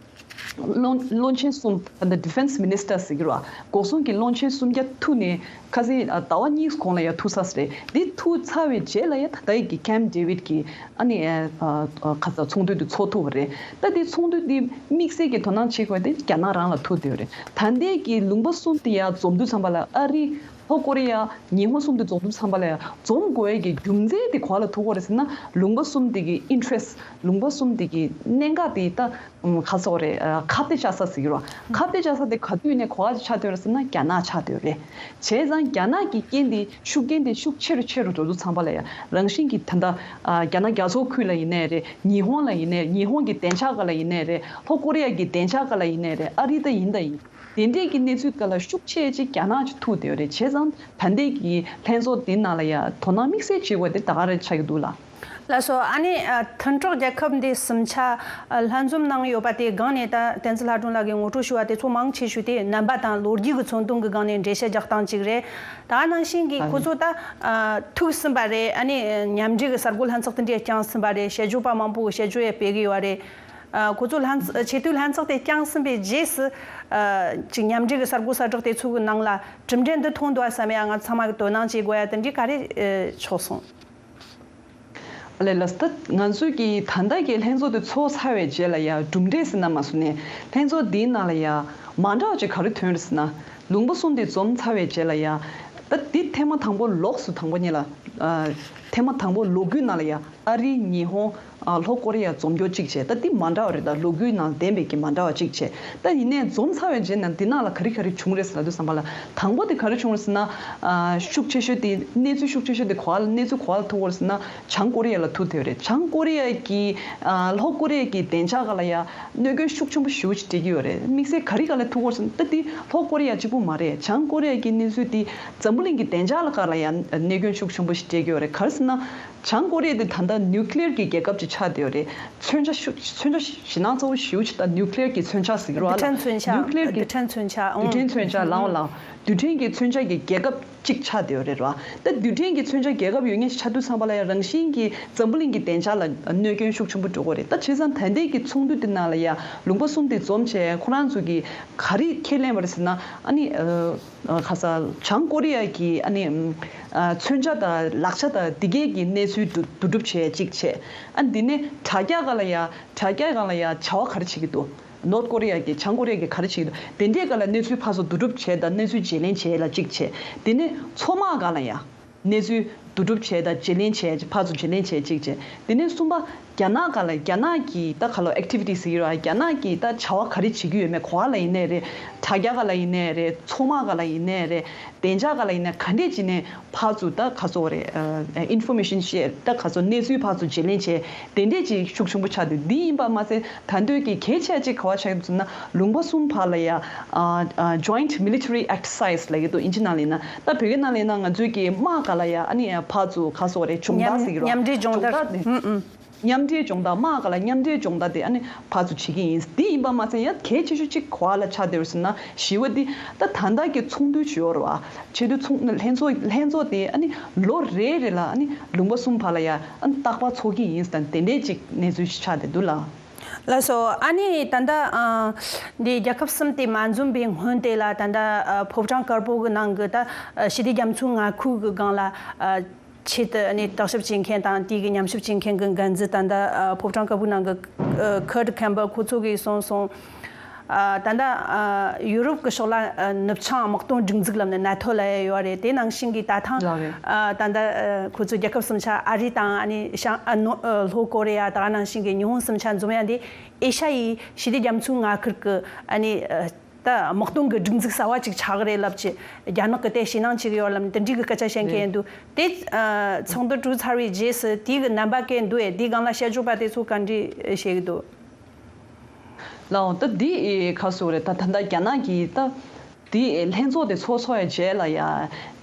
བློན་བློན་ཆེན་གསུམ། ད་ལྟ་Defense Minister ཟེར་གྱི་རེད་བ། འགོག་སྲུང་གི་བློན་ཆེན་གསུམ་ཀ་ཐུག་ནས་ཁ་སང་ཨ་ཟླ་བ་གཉིས་གོང་ལ་ཡ་ཐུག་ཚར་ཟེར་རེད། འདི་ཐུག་ཚར་བའི་རྗེས་ལ་ཡ་ད་ལྟའི་གི་Camp David གི་ཨ་ནི་ཨ་ཨ་ཁ་ས་ཚོགས་འདུ་དེ་ཚོགས་ཐུབ་པ་རེད། ད་དེ་ཚོགས་འདུ་དེ་དམིགས་བསལ་གྱི་དོ་སྣང་བྱེད་དགོས་དེ་རྒྱ་ནག་རང་ལ་ཐུག་བསྡད་ཡོད་རེད། ད་ལྟའི་གི་ལུང་པ་གསུམ་དེ་ཡ་འཛོམས་དུས་ཙམ་པ་ལ་ཨ་རི་ལྷོ་ཀོ་རི་ཡ་ཉི་ཧོང་གསུམ་དེ་འཛོམས་དུས་ཙམ་པ་ལ་ཡ་འཛོམས་དགོས་ཡས་ཀྱི་རྒྱུ་མཚན་དེ་ག་ལ་ཐུག་གི་རེད་ཟེར་ན། ལུང་པ་གསུམ་དེ་གི་interest ལུང་པ་གསུམ་དེ་གི་གནད་འགག་དེ་ད་ཨམ་ག་ཟེར་རེད། ཨ་ཁ་གཏད་བཅག་ས་ཟེར་གྱི་རེད་བ། ཁ་གཏད་བཅག་ས་དེ་ག་དུས་ནས་ག་པར་ཆགས་བསྡད་ཡོད་རེད་ཟེར་ན་རྒྱ་ནག་ཆགས་བསྡད་ཡོད་རེད། བྱས་ཙང་རྒྱ་ནག་གི་རྐྱེན་དེ་ཤུགས་རྐྱེན་དེ་ཤུགས་ཆེ་རུ་ཆེ་རུ་འགྲོ་དུས་ཙམ་པ་ལ་ཡ་རང་བཞིན་གྱིས་ད་ལྟ་ཨ་རྒྱ་ནག་རྒྱལ་ཚོགས་ཁུལ་ལ་ཡིན་ནའི་རེད། ཉི་ཧོང་ལ་ཡིན་ནའི་ཉི་ཧོང་གི་བདེ་འཇགས་སྒང་ལ་ཡིན་ནའི་རེད། ལྷོ་ཀོ་རི་ཡ་གི་བདེ་འཇགས་སྒང་ལ་ཡིན་ནའི་རེད། ཨ་རི་ད་ཡིན་ད་ཡིན། དེ་འདྲས་ཀྱི་གནས་ཚུལ་སྒང་ལ་ཤུགས་ཆེ་ཅིག་རྒྱ་ནག་ཅིག་ཐུག་བསྡད་ཡོད་རེད། བྱས་ཙང་ད་ལྟའི་གི་ལྷན་ཚོགས་འདི་ནང་ལ་ཡ་དོ་སྣང་དམིགས་བསལ་བྱེད་དགོས་དེ་ད་ག་རེ་ཆགས་ཀྱི་འདུག་ལགས། ལགས་སོ། ཨ་ནི་ཨ་མཐུན་གྲོགས་རྒྱལ་ཁབ་འདི་གསུམ་ཆ་ཨ་ལྷན་འཛོམས་གནང་ཡོད་པ་དེ་སྒང་ནས་ད་བསྟན་འཛིན་ལྷ་སྒྲོན་ལགས་ཀྱིས་ངོ་སྤྲོད་ཞུ་བ་དེ་ཚོ་མང་ཆེ་ཤོས་དེ་རྣམ་པ་དང་ལོ་རྒྱུས་ཀྱི་མཚོན་དོན་གྱི་སྒང་ནས་འགྲེལ་བཤད་རྒྱག་སྟངས་གཅིག་རེད། ད་ནང་བཞིན་གྱི་ཨ་ཁོ་ནི་ཚོ་ད་ཨ་ཐུག་ཟིན་པ་རེད། ཨ་ནི་མཉམ་འབྲེལ་གྱི་གསར་འགོད་ལྷན་ཚོགས་དེ་འདྲས་བསྐྱངས་ཟིན་པ་རེད། དཔྱད་བརྗོད་པ་མང་པོས་དཔྱད་བརྗོད་ཡང་སྤེལ་གྱི་ཡོད་རེད། ཨ་ཁོ་ཚོ་ལྷན་ཚོགས་ཆེས་མཐོའི་ལྷན་ཚོགས་དེ་བསྐྱངས་ཟིན་པའི་རྗེས་སུ་ཨ་ཅིག་མཉམ་འབྲེལ་གྱི་གསར་འགོད་གསལ་བསྒྲགས་དེ་ཚོ་གི་ནང་ལ་གྲུབ་འབྲས་འདི་ཐོན་འདུག་བསམ་ཡ་ང་ཚང་མ་གི་དོ་སྣང་བྱེད་དགོས་ཡ་དེ་འདྲའི་ག་རེ་ཨ་ཆགས་སོང་། ཨ་ལས་ལགས། ད་ང་ཚོས་ཀྱི་ད་ལྟ་གི་ལྷན་ཚོགས་དེ་ཚོགས་ཚར་བའི་རྗེས་ལ་ཡ་གྲུབ་འབྲས་ཟེར་ན་མ་སོང་ནས་ལྷན་ཚོགས་འདིའི་ནང་ལ་ཡ་མ་འདྲ་བ་ཅིག་ག་རེ་ཐོན་རེད་ཟེར་ན། ལུང་པ་གསུམ་དེ་འཛོམས་ཚར་བའི་རྗེས་ལ་ཡ་ད་འདི་ཐེངས་མ་དང་པོ་ལོགས་སུ་དང་པོ་ཉིད་ལ་ཨ་ཐེངས་མ་དང་པོ་ལོ་རྒྱུས་ནང་ལ་ཡ་ཨ་རི་ཉི་ཧོང་ཨ་ལྷོ་ཀོ་རི་ཡ་འཛོམས་རྒྱུ་གཅིག་བྱས། ད་འདི་མ་འདྲ་བ་རེད། ད་ལོ་རྒྱུས་ནང་ལྡན་པའི་གི་མ་འདྲ་བ་གཅིག་བྱས། ད་ཡིན་ནའི་འཛོམས་ཚར་བའི་རྗེས་ནས་འདི་ནང་ལ་ག་རེ་ག་རེ་བྱུང་རེད་ཟེར་ལབ་དུས་ཙམ་པ་ལ་དང་པོ་དེ་ག་རེ་བྱུང་རེད་ཟེར་ན། ཨ་ཤུགས་ཆེ་ཤོས་དེ་གནས་ཚུལ་ཤུགས་ཆེ་ཤོས་དེ་ག་པར་ལ་གནས་ཚུལ་ག་པར་ལ་ཐུག་ཡོད་རེད་ཟེར་ན་བྱང་ཀོ་རི་ཡ་ལ་ཐུག་བསྡད་ཡོད་རེད། བྱང་ཀོ་རི་ཡ་གི་ཨ་ལྷོ་ཀོ་རི་ཡ་གི་བདེ་འཇགས་སྒང་ལ་ཡ་གནོད་སྐྱོན་ཤུགས་ཆེན་པོ་ཞེ་པོ་ཅིག་སྤྲད་ཀྱི་ཡོད་རེད། དམིགས་བསལ་ག་རེ་སྒང་ལ་ཐུག་ཡོད་རེད་ཟེར་ན་ད་དེ་ལྷོ་ཀོ་རི་ཡ་གཅིག་པུ་མ་རེད། བྱང་ཀོ་རི་ཡ་གི་གནས་ཚུལ་དེ་འཛམ་བུ་གླིང་གི་བདེ་འཇགས་ལ་སྒང་ལ་ཡ་གནོད་སྐྱོན་ཤུགས་ཆེན་པོ་ཞིག་སྤྲད་ཀྱི་ཡོད་རེད། ག་རེ་ཟེར་ན། བྱང་ཀོ་རི་ཡ་དེ་ད་ལྟ་ནིའུ་ཀི་ལི་ཡར་གྱི་རྒྱལ་ཁབ་ཅིག་ཆགས་བསྡད་ཡོད་རེད། མཚོན་ཆ་ཤུགས་མཚོན་ཆ་ཞེད་སྣང་ཚ་པོ་ཞེ་པོ་ཅིག་ད་ནིའུ་ཀི་ལི་ཡར་གྱི་མཚོན་ཆ་ཟེར་གྱི་རེད་བ། རྡུལ་ཕྲན་མཚོན་ཆ། ནིའུ་ཀི་ལི་ཡར་གྱི་རྡུལ་ཕྲན་མཚོན་ཆ། ཨང་། རྡུལ་ཕྲན་མཚོན་ཆ་ལའང་ལའང་རྡུལ་ཕྲན་གྱི་མཚོན་ཆ་གི་རྒྱལ་ཁབ་ཅིག་ཆགས་བསྡད་ཡོད་རེད་བ། ད་རྡུལ་ཕྲན་གྱི་མཚོན་ཆ་རྒྱལ་ཁབ་ཡོད་མཁན་ཞིག་ཆགས་དུས་ཙམ་པ་ལ་ཡང་རང་བཞིན་གྱིས་འཛམ་བུ་གླིང་གི་བདེ་འཇགས་ལ་གནོད་སྐྱོན་ཤུགས་ཆེན་པོ་འགྲོ་གི་རེད། ད་བྱས་ཙང་ད་ལྟའི་གི་ཚོགས་འདུ་དེ་ནང་ལ་ཡང་ལུང་པ་གསུམ་དེ་འཛོམས་བྱས་ཁོ་རང་ཚོ་གིས་ག་རེ་ཁས་ལེན་པ་རེད་ཟེར་ན། ཨ་ནི་ཨ། ཨ་ཁ་ས་བྱང་ཀོ་རི་ཡ་གི་ཨ་ནི་ཨ་མཚོན་ཆ་དང་ལག་ཆ་དང་དེ་གའི་གི་གནས་ཚུལ་བསྡུ་བསྡུ་སྒྲུབ་བྱས་གཅིག་བྱས། ཨ་འདི་ནས་དྲ་རྒྱ་སྒང་ལ་ཡ་དྲ་རྒྱ་སྒང་ལ་ཡ་བྱ་བ་ག་རེ་བྱེད་ཀྱི་འདུག་ནོར་ཀོ་རི་ཡ་གི་བྱང་ཀོ་རི་ཡ་གི་ག་རེ་བྱེད་ཀྱི་འདུག་དེ་འདྲའི་སྒང་ལ་གནས་ཚུལ་ཕར་ཚུར་བསྡུ་སྒྲུབ་བྱས་དང་གནས་ཚུལ་བརྗེ་ལེན་བྱས་ལ་གཅིག་བྱས། དེ་ནས་མཚོ་དམག་སྒང་ལ་ཡ་གནས་ཚུལ་བསྡུ་སྒྲུབ་བྱས་དང་བརྗེ་ལེན་བྱས། ཕར་ཚུར་བརྗེ་ལེན་བྱས་གཅིག་བྱས། དེ་ནས་གསུམ་པ་རྒྱ་ནག་སྒང་ལ་རྒྱ་ནག་གི་ད་ག་ལོ་ཨེག་ཊི་བི་ཊི་ཟེར་གྱི་རེད་བ། རྒྱ་ནག་གི་ད་བྱ་བ་ག་རེ་བྱེད་ཀྱི་ཡོད་མེད་ག་པར་ལ་ཡིན་ནའི་རེད། དྲ་རྒྱ་སྒང་ལ་ཡིན་ནའི་རེད། མཚོ་དམག་སྒང་ལ་ཡིན་ནའི་རེད། བདེ་འཇགས་སྒང་ལ་ཡིན་ན་ག་འདྲས་བྱས་ནས་ཕར་ཚུར་ད་ག་ཚོད་རེད། ཨ་ཨིན་ཕོར་མེ་ཤན་ཤེར་ད་ག་ཚོད་གནས་ཚུལ་ཕར་ཚུར་བརྗེ་ལེན་བྱས། དེ་འདྲས་ཅིག་ཤུགས་ཆེན་པོ་ཆགས་འདུག་འདི་ཡིན་པ་མ་ཟད་ད་འདོད་ཀྱི་གལ་ཆེ་ཅིག་ག་པར་ཆགས་ཡོད་ཟེར་ན་ལུང་པ་གསུམ་བར་ལ་ཡ་ཨ་ཨ་Joint Military Exercise ལབ་ཀྱི་འདུག་ཨིན་ཇི་ནང་ལ་ཡིན་ན། ད་བོད་སྐད་ནང་ལ་ཡིན་ན་ང་ཚོའི་གི་དམག་སྒང་ལ་ཡ་ཨ་ནི་ཕར་ཚུར་ག་ཚོད་རེད། སྦྱོང་བརྡར་ཟེར་གྱི་རེད་བ། མཉམ་འབྲེལ་སྦྱོང་བརྡར། སྦྱོང་བརྡར་དེ། ཨུ་ཨུ། མཉམ་འབྲེལ་སྦྱོང་བརྡར། དམག་སྒང་ལ་མཉམ་འབྲེལ་སྦྱོང་བརྡར་དེ་ཨ་ནི་ཕར་ཚུར་བྱེད་ཀྱི་ཡིན། འདི་ཡིན་པ་མ་ཟད་ཡང་གལ་ཆེ་ཤོས་གཅིག་ག་པར་ལ་ཆགས་བསྡད་ཡོད་ཟེར་ན། བཞི་པ་འདི་ད་ད་ལྟ་གི་ཚོགས་འདུ་ཞུ་ཡོད་རེད་བ། ཆེས་མཐོའི་ཚོགས་ལྷན་ཚོགས་ལྷན་ཚོགས་དེ་ཨ་ནི་ལོ་རེ་རེ་ལ་ཨ་ནི་ལུང་པ་གསུམ་བར་ལ་ཡ་ཨ་ནི་རྟག་པར་ཚོགས་ཀྱི་ཡིན་ཟེར་དེ་འདྲས་ཅིག་གནས་ཚུལ་ཞིག་ཆགས་བསྡད་འདུག་ལགས། ལགས་སོ། ཨ་ནི་ད་ལྟ་ཨ་འདི་རྒྱལ་ཁབ་གསུམ་དེ་མ་འཛོམས་པའི་སྔོན་དེ་ལ་ད་ལྟ་ཨ་ཕོ་བྲང་དཀར་པོ་གི་ནང་གི་ད་ཨ་ཞི་བདེ་རྒྱ་མཚོའི་མངའ་ཁུལ་གི་སྒང་ལ་ཨ། ཆེད་དུ་ནས་བརྟག་ཞིབ་བྱེད་མཁན་དང་དེའི་གི་ཉམས་ཞིབ་བྱེད་མཁན་གྱི་འགན་འཛིན་ད་ལྟ་ཨ་ཕོ་བྲང་དཀར་པོའི་ནང་གི་ཨ་Kurt Campbell ཁོ་ཚོ་གིས་གསུངས་སོང་། ཨ། ད་ལྟ་ཨ་ཡུ་རོབ་ཀྱི་ཕྱོགས་ལ་ཨ་ནུབ་བྱང་དམག་དོན་སྒྲིག་འཛུགས་ལབ་ནས་ནེ་ཐོ་ལབ་ཡ་ཡོད་རེད། དེ་ནང་བཞིན་གྱི་ད་ཐེངས་ལགས་རེད། ཨ་ད་ལྟ་ཨ་ཁོ་ཚོའི་རྒྱལ་ཁབ་གསུམ་ཆ་ཨ་རི་དང་ཨ་ནི་ཤང་ཨ་ནོ་ཨ་ལྷོ་ཀོ་རི་ཡ་དང་ནང་བཞིན་གྱི་ཉི་ཧོང་གསུམ་ཆ་འཛོམས་ཡ་འདི་ཨེ་ཤ་ཡའི་ཞི་བདེ་རྒྱ་མཚོའི་མངའ་ཁུལ་གྱི་ཨ་ནི་ཨ་ད་དམག་དོན་གྱི་སྒྲིག་འཛུགས་གསར་བ་ཅིག་ཆགས་ཀྱི་རེད་ལབ་ཀྱི་རྒྱ་ནག་གི་དེ་ཞེད་སྣང་ཅིག་ཡོད་ལབ་ནས་དེ་འདྲའི་གི་སྐད་ཆ་བཤད་མཁན་འདུག་དེ་ཨ་ཚོགས་འདུ་གྲོལ་ཚར་བའི་རྗེས་སུ་དེའི་གི་རྣམ་པ་སྐད་འདུག་ཨེ། དེའི་སྒང་ལ་དཔྱད་བརྗོད་པ་དེ་ཚོ་ག་འདྲ་བྱེད་ཀྱི་འདུག་ལའོ། ད་འདི་ཨེ་ག་སོ་རེད། ད་ད་ལྟ་རྒྱ་ནག་གིས་ད་འདི་ཨེ་ལྷན་ཚོགས་དེ་ཚོགས་ཚོགས་ཡ་རྗེས་ལ་ཡ་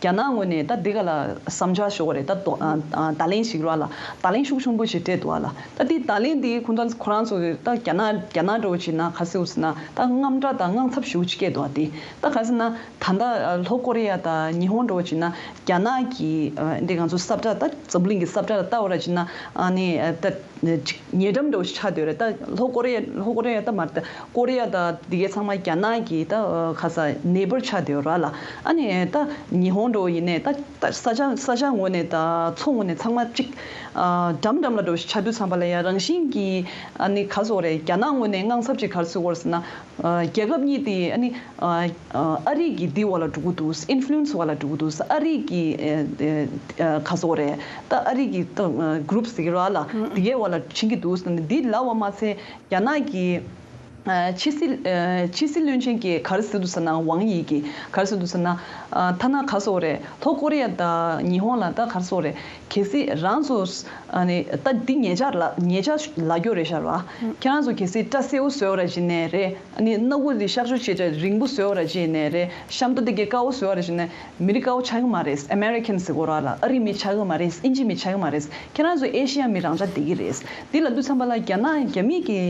རྒྱ་ནག་ངོས་ནས་ད་འདི་ག་ལ་བསམ་འཆར་ཞུ་བ་རེད། ད་དོ་ཨ་ཨ་བརྡ་ལན་ཞིག་ར་ལ་བརྡ་ལན་ཤུགས་ཆེན་པོ་ཞིག་སྤྲད་འདུག་ཨ་ལ། ད་འདི་བརྡ་ལན་འདི་ཁོང་ཚོ་ཁོ་རང་ཚོ་གི་ད་རྒྱ་ནག་རྒྱ་ནག་འདྲ་བོ་བྱས་ན་ག་སེ་འུ་ཟེར་ན་ད་དངངས་སྐྲག་དང་དངངས་འཚབ་ཞེ་པོ་ཅིག་སྐྱེས་འདུག་ཨ། འདི་ད་ག་ཟེར་ན་ད་ལྟ་ལྷོ་ཀོ་རི་ཡ་དང་ཉི་ཧོང་འདྲ་བོ་བྱས་ན་རྒྱ་ནག་གི་ཨ་འདི་ང་ཚོ་ས་བཀྲ་ད་འཛམ་གླིང་གི་ས་བཀྲ་ལ་ལྟ་བ་ར་བྱས་ན་ཨ་ནི་ད། ཅིག་ཉེ་འགྲམ་འདྲ་བོ་ཞིག་ཆགས་བསྡད་ཡོད་རེད། ད་ལྷོ་ཀོ་རི་ཡ་ལྷོ་ཀོ་རི་ཡ་ད་མ་རེད། ད་ཀོ་རི་ཡ་ད་འདི་གའི་ཚང་མ་རྒྱ་ནག་གི་ད་ཁ་ས་ནེ་བར་ཆགས་བསྡད་ཡོད་ར་ལ། ཨ་ནི་ད་ཉི་ཧོང་འདྲ་བོ་ཡིན་ནའི་ད་ད་ས་ཆ་ས་ཆ་ངོས་ནས་ད་མཚོ་ངོས་ནས་ཚང་མ་ཅིག་འགྲམ་འགྲམ་ལ་འདྲ་བོ་ཞིག་ཆགས་དུས་ཙམ་པ་ལ་ཡ་རང་བཞིན་གྱི་ཨ་ནི་ག་སོ་རེད། རྒྱ་ནག་ངོས་ནས་དངངས་འཚབ་ཅིག་ག་རེ་བཟོ་གི་ཡོད་རེད་ཟེར་ན། རྒྱལ་ཁབ་གཉིས་དེ་ཨ་ནི་ཨ་རི་གི་འདི་འོག་ལ་འགྲོ་གི་འདུག་ཨིན་ཕུ་ལུ་ཨེན་སི་འོག་ལ་འགྲོ་གི་འདུག་ཨ་རི་གི་ཨ་ཨ་ག་སོ་རེད། ད་ཨ་རི་གི་ད་གུ་རུབ་ཟེར་གི་ར་ལ་དེ་གའི་འོག་ལ་ཕྱིན་གི་འདུག་འདི་ལབ་པ་མ་ཚད་རྒྱ་ནག་གི་ཨ་ཕྱི་སྲིད་ཨ་ཕྱི་སྲིད་བློན་ཆེན་གྱིས་ག་རེ་ཟེར་འདུག་ཟེར་ན། ཝང་ཡི་གིས་ག་རེ་ཟེར་འདུག་ཟེར་ན། ཨ་ཐ་ན་ག་སོ་རེད། ལྷོ་ཀོ་རི་ཡ་དང་ཉི་ཧོང་ལ་ད་ག་སོ་རེད། གལ་སྲིད་རང་ཚོ་ཨ་ནི་ད་འདི་ཉེ་ཆར་ལ་ཉེ་ཆར་ལ་རྒྱུ་རེད་ཤག་ར། ཁྱེད་རང་ཚོ་གལ་སྲིད་སྐྲ་སེར་པོ་བཟོས་པ་ར་བྱས་ནའི་རེད། ཨ་ནི་སྣ་ཁུག་དེ་གཤག་བཅོས་བྱས་བྱས་རིང་པོ་བཟོས་པ་ར་བྱས་ནའི་རེད། ཤམ་ཐབས་དེ་གའི་དཀར་པོ་བཟོས་པ་ར་བྱས་ནའི་མི་རིགས་དཀར་པོ་ཆགས་ཀྱི་མ་རེད། ཨ་མེ་རི་ཁན་ཟེར་གོ་ར་ལ་ཨ་རི་མི་ཆགས་ཀྱི་མ་རེད། ཨིན་ཇི་མི་ཆགས་ཀྱི་མ་རེད། ཁྱེད་རང་ཚོ་ཨེ་ཤི་ཡ་མི་རང་ཆགས་བསྡད་ཀྱི་རེད། འདི་ལབ་དུས་ཙམ་པ་ལ་རྒྱ་ནག་རྒྱ་མི་གི་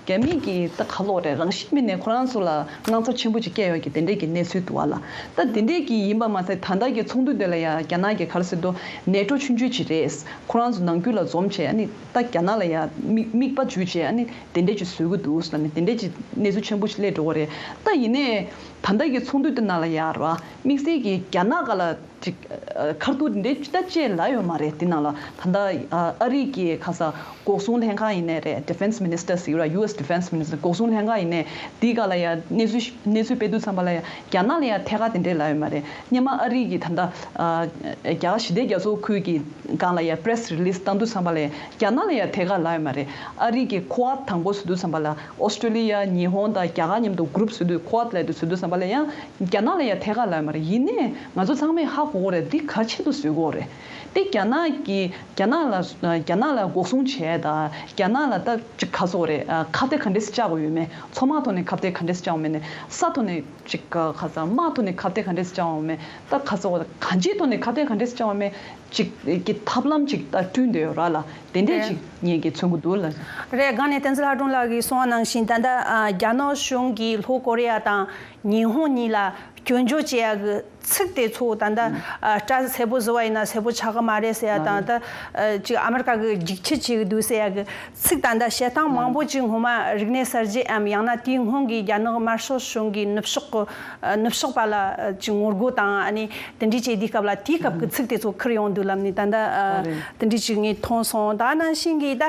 རྒྱ་མི་གི་ད་ག་ལོག་རེད། རང་བཞིན་མིན་ནས་ཁོ་རང་ཚོ་ལ་དངངས་འཚབ་ཆེན་པོ་ཅིག་སྐྱེ་ཡོད་ཀྱི་དེ་འདྲས་ཀྱི་གནས་ཚུལ་འདུག་བ་ལ། ད་དེ་འདྲས་ཀྱི་ཡིན་པ་མ་ཟད་ད་ལྟ་གི་ཚོགས་འདུ་དེ་ལ་ཡང་རྒྱ་ནག་གི་ག་རེ་ཟེར་དུ་ནེ་ཏོ་ཆུང་ཆུང་ཅིག་རེད། ཁོ་རང་ཚོ་ནང་ཁུལ་ལ་འཛོམས་བྱས་ཨ་ནི་ད་རྒྱ་ནག་ལ་ཡང་མིག་མིག་པ་འཇུས་བྱས་ཨ་ནི་དེ་འདྲས་ཅིག་བཟོ་གི་འདུག་ཟེར་ནས་དེ་འདྲས་ཅིག་གནས་ཚུལ་ཆེན་པོ་ཞིག་སླེབས་འགྲོ་གི་རེད། ད་ཡིན་ནའི་ད་ལྟ་གི་ཚོགས་འདུ་དེ་ནང་ལ་ཡང་ར་དམིགས་བསལ་གྱི་རྒྱ་ནག་ག་ལ། ཅིག་ཁ་ཐུག་འདི་ད་ཅེས་ལབ་ཡོད་མ་རེད། དེ་ནང་ལ་ད་ལྟ་ཨ་རི་གི་ཁ་ས་འགོག་སྲུང་ལྷན་ཁང་ཡིན་ནའི་རེད། Defense Minister ཟེར་གྱི་ར། ཡུ་ཨེས་Defense Minister འགོག་སྲུང་ལྷན་ཁང་ཡིན་ནའི་དེའི་སྒང་ལ་ཡ་གནས་ཚུལ་གནས་ཚུལ་སྤེལ་དུས་ཙམ་པ་ལ་ཡ་རྒྱ་ནག་ལ་ཡ་ཐད་ཀར་དེ་འདྲས་ལབ་ཡོད་མ་རེད། སྔོན་མ་ཨ་རི་གི་ད་ལྟ་རྒྱ་གར་ཞི་བདེ་རྒྱ་མཚོ་ཁུལ་གྱི་སྒང་ལ་ཡ་press release བཏང་དུས་ཙམ་པ་ལ་ཡ་རྒྱ་ནག་ལ་ཡ་ཐད་ཀར་ལབ་ཡོད་མ་རེད། ཨ་རི་གི་Quad དང་པོ་བཟོ་དུས་ཙམ་པ་ལ་ཨོ་སི་ཀྲོ་ལི་ཡ་ཉི་ཧོང་དང་རྒྱ་གར་མཉམ་དུ་group བཟོ་དུས་Quad ལབ་དུས་བཟོ་དུས་ཙམ་པ་ལ་ཡང་རྒྱ་ནག་ལ་ཡང་ཐད་ཀར་ལབ་ཡོད་མ་རེད། ཡིན་ནའི་ང་ཚོ་ཚང་མས་ཧ་གོ་གི་རེད། འདི་ག་ཆེད་དུ་བཟོས་གོ་རེད། དེ་རྒྱ་ནག་གི་རྒྱ་ནག་ལ་རྒྱ་ནག་ལ་འགོག་སྲུང་བྱས་དང་རྒྱ་ནག་ལ་ད་ཅིག་ག་ཟེར་དགོས་རེད། ཁ་གཏད་ག་འདྲས་སེ་བཅག་དགོས་ཡོད་མེད། མཚོ་དམག་ཐོག་ནས་ཁ་གཏད་ག་འདྲས་སེ་བཅག་དགོས་མེད་ནས་ས་ཐོག་ནས་ཅིག་ག་ས་དམག་ཐོག་ནས་ཁ་གཏད་ག་འདྲས་སེ་བཅག་དགོས་མེད། ད་ག་ཟེར་དགོས་རེད། གང་ཅིའི་ཐོག་ནས་ཁ་གཏད་ག་འདྲས་སེ་བཅག་དགོས་མེད། ཅིག་གི་ཐབས་ལམ་ཅིག་ད་བསྐྲུན་བསྡད་ཡོད་ར་ལ། དེ་འདྲས་རེད། ཅིག་ངེད་ཀྱིས་མཚོན་གྱི་འདུག་ལ། རེད། སྒང་ནས་བསྟན་འཛིན་ལྷ་སྒྲོན་ལགས་ཀྱིས་གསུངས་པ་ནང་བཞིན་ད་ལྟ་ཨ་རྒྱ་ནག་གཞུང་གིས་ལྷོ་ཀོ་རི་ཡ་དང་ཉི་ཧོང་གཉིས་ལ་སྐྱོན་བརྗོད་བྱེད་ཡ་གི་ཚིག་དེ་ཚོ་ད་ལྟ་ཨ་སྐྲ་སེར་པོ་བཟོ་བ་ཡིན་ན་སེར་པོ་ཆགས་ཀྱི་མ་རེད་ཟེར་ཡ་དང་། ད་ཨ་ཅིག་ཨ་མེ་རི་ཀ་གི་རྒྱུག་ཁྱི་བྱེད་ཀྱི་འདུག་ཟེར་ཡ་གི་ཚིག་ད་ལྟ་བཤད་སྟངས་མང་པོ་ཅིག་སྔོན་མ་རིག་གནས་གསར་བརྗེའམ་ཡང་ན་དེའི་སྔོན་གྱི་རྒྱ་ནག་དམར་ཤོག་གཞུང་གིས་ནུབ་ཕྱོགས་ཀྱི་ཨ་ནུབ་ཕྱོགས་པ་ལ་ཨ་ཅིག་ངོ་རྒོལ་དང་ཨ་ནི་དེ་འདྲའི་བྱས་དུས་སྐབས་ལ་དེའི་སྐབས་ཀྱི་ཚིག་དེ་ཚོ་ཁུར་ཡོང་འདུག་ལབ་ནས་ད་ལྟ་ཨ་ཨ་རེད། དེ་འདྲའི་ཅིག་ངས་མཐོང་སོང་། ད་ནང་བཞིན་གྱི་ད་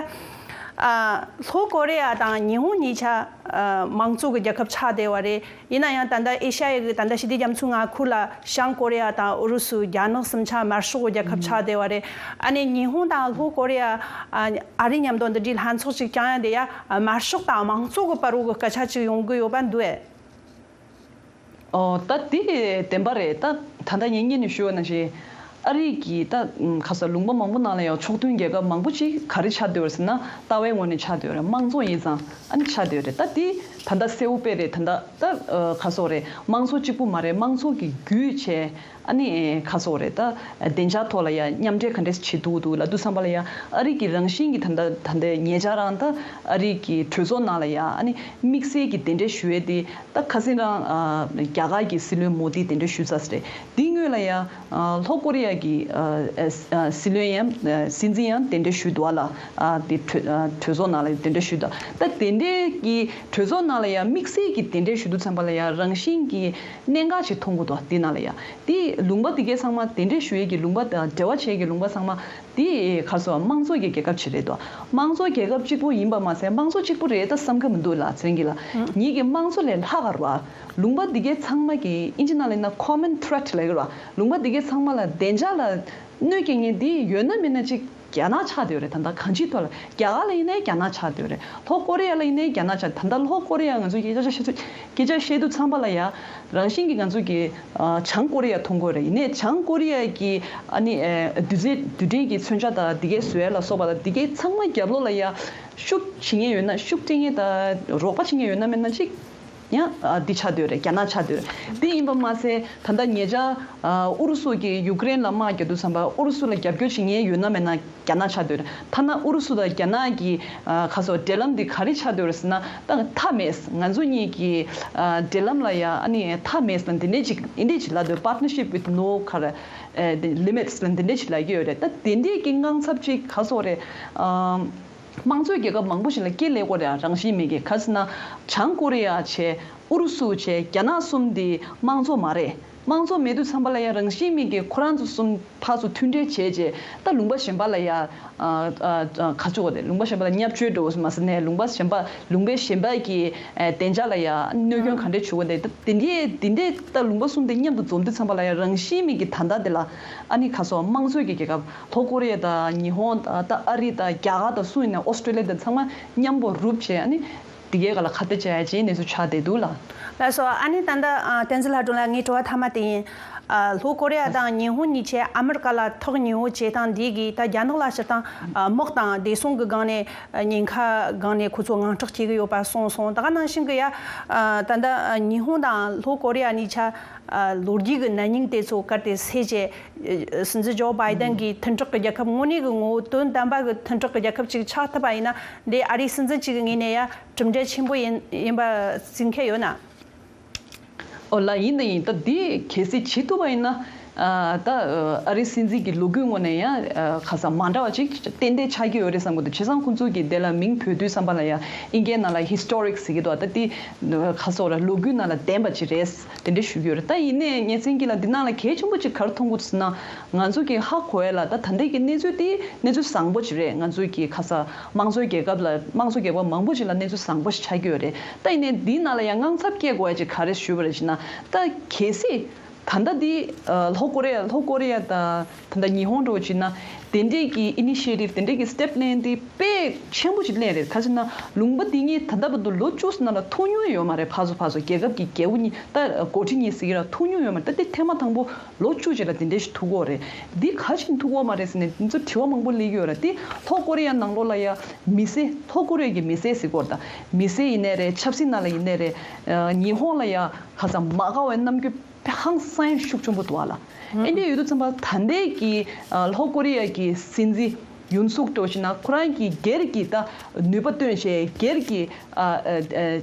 ཨ་ལྷོ་ཀོ་རི་ཡ་དང་ཉི་ཧོང་གཉིས་ཆ་ཨ་དམངས་གཙོ་གི་རྒྱལ་ཁབ་ཆགས་བསྡད་པ་རེད། ཡིན་ན་ཡང་ད་ལྟ་ཨེ་ཤ་ཡའི་གི་ད་ལྟ་ཞི་བདེ་རྒྱ་མཚོའི་མངའ་ཁུལ་ལ་བྱང་ཀོ་རི་ཡ་དང་ཨུ་རུ་སུ་རྒྱ་ནག་གསུམ་ཆ་དམར་ཤོག་གི་རྒྱལ་ཁབ་ཆགས་བསྡད་པ་རེད། ཨ་ནི་ཉི་ཧོང་དང་ལྷོ་ཀོ་རི་ཡ་ཨ་ཨ་རི་མཉམ་དུ་འདི་འདྲའི་ལྷན་ཚོགས་ཅིག་བསྐྱང་ཡ་དེ་ཡ་དམར་ཤོག་དང་དམངས་གཙོ་གི་བར་རུ་གི་སྐད་ཆ་ཅིག་ཡོང་གི་ཡོད་པ་འདུག་ཨེ། ཨོ་ད་དེ་བདེན་པ་རེད། ད་ད་ལྟ་ངས་སྔོན་ནས་ཞུས་པ་ནང་བཞིན་ཨ་རི་གི་ད་ཁ་ས་ལུང་པ་མང་པོ་ནང་ལ་ཡང་ཕྱོགས་མཐུན་རྒྱལ་ཁབ་མང་པོ་ཅིག་ག་རེ་ཆགས་བསྡད་ཡོད་ཟེར་ན་ལྟ་བའི་ངོས་ནས་ཆགས་བསྡད་ཡོད་རེད། དམངས་གཙོ་ཡིན་ཙང་ཨ་ནི་ཆགས་བསྡད་ཡོད་རེད། ད་དེ་ད་ལྟ་གསལ་པོ་དཔེ་རེད། ད་ལྟ་ད་ཁ་སོག་རེད། དམངས་གཙོ་གཅིག་པུ་མ་རེད། དམངས་གཙོ་གི་བརྒྱུད་བྱས་ཨ་ནི་ཁ་སོག་རེད། ད་བདེ་འཇགས་ཐོག་ལ་ཡང་མཉམ་འབྲེལ་ག་འདྲས་བྱེད་ཐུབ་ཀྱི་འདུག་ལབ་དུས་ཙམ་པ་ལ་ཡང་ཨ་རི་གི་རང་བཞིན་གྱི་ད་ལྟ་ད་ལྟའི་ཉེ་ཆར་རང་ད་ཨ་རི་གི་གྲོས་ཚོགས་ནང་ལ་ཡང་ཨ་ནི་དམིགས་བསལ་གྱི་གདན་འདྲེན་ཞུ་ཡས་དེ་ད་ཁ་སང་རང་ཨ་རྒྱ་གར་གྱི་སྲིད་བློན་མོ་དིས་གདན་འདྲེན་ཞུས་ཚར་ཟེར་རེད། དེའི་སྔོན་ལ་ཡང་ཨ་ལྷོ་ཀོ་རི་ཡ་གི་ཨ་ཨ་ཨ་སྲིད་བློན་ཡང་ཨ་སྲིད་འཛིན་ཡང་གདན་འདྲེན་ཞུས་འདུག་ཨ་ལ། ཨ་དེ་གྲོས་ཨ་གྲོས་ཚོགས་ནང་ལ་གདན་འདྲེན་ཞུས་འདུག་ད་གདན་འདྲེན་གྱི་གྲོས་ཚོགས་ནང་ ནང་ལ་ཡང་དམིགས་བསལ་གྱི་དེ་འདྲས་ཞུ་དུས་ཙམ་པ་ལ་ཡང་རང་བཞིན་གྱི་གནད་འགག་ཅིག་མཐོང་གི་འདུག་དེ་ནང་ལ་ཡང་དེ་ལུང་པ་དེ་གའི་ཚང་མ་དེ་འདྲས་ཞུ་ཡས་ཀྱི་ལུང་པ་དང་འབྲེལ་བ་བྱེད་ཀྱི་ལུང་པ་ཚང་མ་དེ་ག་སོ་དམངས་གཙོ་གི་རྒྱལ་ཁབ་ཅིག་རེད་དོ། དམངས་གཙོ་རྒྱལ་ཁབ་གཅིག་པུ་ཡིན་པ་མ་ཟད་དམངས་གཙོ་གཅིག་པུ་རེད་ད་བསམ་གི་མི་འདུག་ལ་ཚེ་རིང་གིས་ལ། ངེད་ཀྱི་དམངས་གཙོ་ལས་ལྷག་ག་རེད་བ། ལུང་པ་དེ་གའི་ཚང་མ་གི་ཨིན་ཇི་ནང་ལ་ཡིན་ན་common threat་ལབ་ཀྱི་རེད་བ། ལུང་པ་དེ་གའི་ཚང་མ་ལ་བདེ་འཇགས་ལ་གནོད་སྐྱེལ་མཁན་དེ་ཡོད་ན་མེད་ན་ཅིག་རྒྱ་ནག་ཆགས་བསྡད་ཡོད་རེད། ད་ལྟ་གང་ཅིའི་ཐོག་ལ་རྒྱ་གར་ལ་ཡིན་ནའི་རྒྱ་ནག་ཆགས་བསྡད་ཡོད་རེད། ལྷོ་ཀོ་རི་ཡ་ལ་ཡིན་ནའི་རྒྱ་ནག་ཆགས། ད་ལྟ་ལྷོ་ཀོ་རི་ཡ་ང་ཚོས་སྐད་ཆ་བཤད་ཚུལ་སྐད་ཆ་བཤད་དུས་ཚང་པ་ལ་ཡ་རང་བཞིན་གྱིས་ང་ཚོ་གི་ཨ་བྱང་ཀོ་རི་ཡ་མཐོང་གི་ཡོད་རེད། ཡིན་ནའི་བྱང་ཀོ་རི་ཡ་གི་ཨ་ནི་ཨེ་རྡུལ་རྫས་རྡུལ་ཕྲན་གྱི་མཚོན་ཆ་དང་དེ་གའི་བཟོ་ཡ་ལ་སོགས་པ་དང་དེ་གའི་ཚང་མ་རྒྱབ་ལོགས་ལ་ཡ་ཤུགས་བྱེད་མཁན་ཡོད་ན་ཤུགས་སྤྲད་མཁན་དང་རོགས་པ་བྱེད་མཁན་ཡོད་ན་མེད་ན་ཅིག་ཡང་ཨ་འདི་ཆགས་བསྡད་ཡོད་རེད། རྒྱ་ནག་ཆགས་བསྡད་ཡོད་རེད། འདི་ཡིན་པ་མ་ཟད་ད་ལྟ་ཉེ་ཆར་ཨ་ཨུ་རུ་སུ་གིས་ཡུཀ་རེན་ལ་དམག་རྒྱག་དུས་ཙམ་པ་ཨུ་རུ་སུ་ལ་རྒྱབ་སྐྱོར་བྱེད་མཁན་ཡོད་ན་མེད་ན་རྒྱ་ནག་ཆགས་བསྡད་ཡོད་རེད། ཐ་ན་ཨུ་རུ་སུ་དང་རྒྱ་ནག་གི་ཨ་ག་སོ་འབྲེལ་ལམ་འདི་ག་རེ་ཆགས་བསྡད་ཡོད་རེད་ཟེར་ན་ད་མཐའ་མེད་ང་ཚོ་གཉིས་ཀྱི་ཨ་འབྲེལ་ལམ་ལ་ཡ་ཨ་ནི་མཐའ་མེད་ལ་འདི་འདྲས་ཅིག་འདི་འདྲས་ཅིག་ལབ་འདུག partnership with no ག་རེ་ཨ་limits ལ་འདི་འདྲས་ཅིག་ལབ་ཀྱི་ཡོད་རེད། ད་དེ་འདྲས་ཀྱི་དངངས་འཚབ་ཅིག་ག་སོ་རེད་ཨ། དམངས་གཙོའི་རྒྱལ་ཁབ་མང་པོ་ཞིག་ལ་སྐྱེ་ལས་ཀོ་རེ་ཡ་རང་བཞིན་མེད་ཀི་ག་ཟེར་ན་བྱང་ཀོ་རི་ཡ་བྱས་ཨུ་རུ་སུ་བྱས་རྒྱ་ནག་གསུམ་འདི་དམངས་གཙོ་མ་རེད། དམངས་གཙོ་མེད་དུས་ཙམ་པ་ལ་ཡ་རང་བཞིན་མེད་ཀི་ཁོ་རང་ཚོ་གསུམ་ཕར་ཚུར་མཐུན་འབྲེལ་བྱས་རྗེས་ད་ལུང་པ་གཞན་པ་ལ་ཡ་ཨ་ཨ་ཨ་ག་ཚོད་གོ་དེ་ལུང་པ་གཞན་པ་ལ་བརྙས་བཅོས་འགྲོ་བ་མ་ཟེར་ནས་ལུང་པ་གཞན་པ་ལུང་པའི་གཞན་པ་གི་ཨ་བདེ་འཇགས་ལ་ཡ་གནོད་སྐྱོན་ག་འདྲས་བྱུང་གོ་དེ་ད་དེ་འདྲའི་དེ་འདྲའི་ད་ལུང་པ་གསུམ་དེ་མཉམ་དུ་འཛོམས་དུས་ཙམ་པ་ལ་ཡ་རང་བཞིན་མེད་ཀི་ད་ལྟ་དེ་ལ་ཨ་ནི་ག་སོ་དམངས་གཙོའི་གི་རྒྱལ་ཁབ། ལྷོ་ཀོ་རི་ཡ་དང་ཉི་ཧོང་དང་ད་ཨ་རི་དང་རྒྱ་གར་དང་སུ་ཡིན་ནའི་ཨོ་སི་ཀྲོ་ལི་ཡ་དང་ཚང་མ་མཉམ་པོ་རུབ་བྱས་ཨ་ནི་དེ་གའི་སྒང་ལ་ཁ་གཏད་བྱ་ཡ་ཅིག་གནས་ཚུལ་ཆགས་བསྡད་འདུག་ལ། ལགས་སོ། ཨ་ནི་ད་ལྟ་ཨ་བསྟན་འཛིན་ལྷ་སྒྲོན་ལགས་ངའི་དྲི་བ་མཐའ་མ་དེ་ཡིན། ཨ་ལྷོ་ཀོ་རི་ཡ་དང་ཉི་ཧོང་གཉིས་ཆ་ཨ་མི་རི་ཀ་ལ་ཐག་ཉེ་བོ་བྱེད་སྟངས་འདི་གིས་ད་རྒྱ་ནག་ལ་སྤྱིར་བཏང་ཨ་དམག་དང་བདེ་སྲུང་གི་སྒང་ནས་ཉེན་ཁ་སྒང་ནས་ཁོ་ཚོ་དངངས་སྐྲག་སྐྱེ་གི་ཡོད་པ་གསུངས་སོང་། ད་ག་ནང་བཞིན་གི་ཡ་ཨ་ད་ལྟ་ཉི་ཧོང་དང་ལྷོ་ཀོ་རི་ཡ་གཉིས་ཆ་ཨ་ལོ་རྒྱུས་ཀྱི་ན་ནིང་དེ་ཚོ་གར་དེ་སེལ་བྱས། སྲིད་འཛིན་ཇོ་བྷའི་ཏན་གྱིས་མཐུན་གྲོགས་ཀྱི་རྒྱལ་ཁབ་དངོས་གནས་ཀྱི་ངོ་བོ་དོན་དམ་པ་གི་མཐུན་གྲོགས་ཀྱི་རྒྱལ་ཁབ་ཅིག་ཆགས་ཐུབ་པ་ཡིན་ན་འདི་ཨ་རིའི་སྲིད་འཛིན་གཅིག་གི་ངོས་ནས་ཡ་གྲུབ་འབྲས་ཆེན་པོ་ཡིན་ཡིན་པ་བརྩི་མཁན་ཡོད་ན། ཨོ་ལ་ཡིན་ད་ཡིན་ད་འདི་གལ་སྲིད་བྱེད་ཐུབ་པ་ཡིན་ན། ཨ་ད་ཨ་རིའི་སྲིད་འཛིན་གྱི་ལོ་རྒྱུས་ངོས་ནས་ཡང་ཨ་ཁ་སང་མ་འདྲ་བ་ཅིག་ཏན་ཏན་ཆགས་ཀྱི་ཡོད་རེད་བསམ་གྱི་འདུག་བྱས་ཙང་ཁོང་ཚོ་གིས་དེ་ལ་མིང་བོས་དུས་བསམ་པ་ལ་ཡང་ཨིན་སྐད་ནང་ལ་ཧི་སི་ཊོ་རིག་ཟེར་གྱི་འདུག་ད་དེ་ཁ་སང་ལ་ལོ་རྒྱུས་ནང་ལ་ལྡན་པ་ཅིག་རེད་དེ་འདྲ་ཞུ་གི་ཡོད་རེད། ད་ཡིན་ནའི་ངས་མཚན་གྱི་ལ་འདི་ནང་ལ་གལ་ཆེན་པོ་ཅིག་ག་རེ་མཐོང་གི་འདུག་ཟེར་ན་ང་ཚོ་གིས་ཧ་གོ་ཡ་ལ་ད་ད་ལྟའི་གི་གནས་ཚུལ་དེ་གནས་ཚུལ་བཟང་པོ་ཅིག་རེད། ང་ཚོ་གིས་ཁ་སང་དམངས་གཙོའི་རྒྱལ་ཁབ་ལ་དམངས་གཙོ་རྒྱལ་ཁབ་མང་པོ་ཅིག་ལ་གནས་ཚུལ་བཟང་པོ་ཞིག་ཆགས་ཀྱི་ཡོད་རེད། ད་ཡིན་ནའི་འདི་ནང་ལ་ཡང་དངངས་འཚབ་སྐྱེ་དགོས་ཡ་ཅིག་ག་རེ་ཞུས་པ་རེད་ཟེར་ན་ད་གལ་སྲིད། ད་ལྟ་འདི་ཨ་ལྷོ་ཀོ་རི་ཡ་ལྷོ་ཀོ་རི་ཡ་དང་ད་ལྟ་ཉི་ཧོང་འདྲ་བོ་བྱས་ན་དེ་འདྲས་ཀྱི་ཨི་ནི་ཤི་ཡེ་ཊིབ་དེ་འདྲས་ཀྱི་སི་ཊེབ་ལེན་དེ་དཔེ་ཆེན་པོ་ཞིག་ལེན་རེད། ག་ཅི་ན་ལུང་པ་འདི་གཉིས་ད་ལྟ་བར་དུ་ལོ་བཅུ་ཙམ་ནང་ལ་ཐུག་མྱོང་ཡོད་མ་རེད། ཕར་ཚུར་ཕར་ཚུར་རྒྱལ་ཁབ་ཀྱི་རྒྱལ་པོ་གཉིས་ད་འགོ་ཁྲིད་གཉིས་ཟེར་གྱི་ར་ཐུག་མྱོང་ཡོད་མ་རེད། ད་དེ་ཐེངས་མ་དང་པོ་ལོ་བཅུ་རྗེས་ལ་དེ་འདྲས་ཞིག་ཐུག་གི་ཡོད་རེད། འདི་ག་ཅི་ཐུག་གི་ཡོད་མ་རེད་ཟེར་ནས་འདི་ཚོ་དྲི་བ་མང་པོ་སླེབས་ཀྱི་ཡོད་རེད། དེ་ལྷོ་ཀོ་རི་ཡ་ནང་ལོགས་ལ་ཡ་མི་སེར་ལྷོ་ཀོ་རི་ཡ་གི་མི་སེར་ཟེར་གྱི་ཡོད་རེད། ད་མི་སེར་ཡིན་ནའི་རེད། ཆབ་སྲིད་ནང་ལ་ཡིན་ནའི་རེད། ཉི་ཧོང་ལ་ཡ་ག་ས་མ་དགའ་བའི་རྣམ་འགྱུར། ཧང་སང་ཤུགས་ཆེན་པོ་འདུག་ཨ་ལ། ཨེ་འདྲ་ཡོད་དུས་ཙམ་པ་ད་ལྟའི་གི་ལྷོ་ཀོ་རི་ཡ་གི་སྲིད་འཛིན་ཡུན་སུག་འདྲ་བོ་ཞིག་ན་ཁོ་རང་གི་སྒེར་གྱི་ད་ནུས་པ་བཏོན་བྱས་སྒེར་གྱི་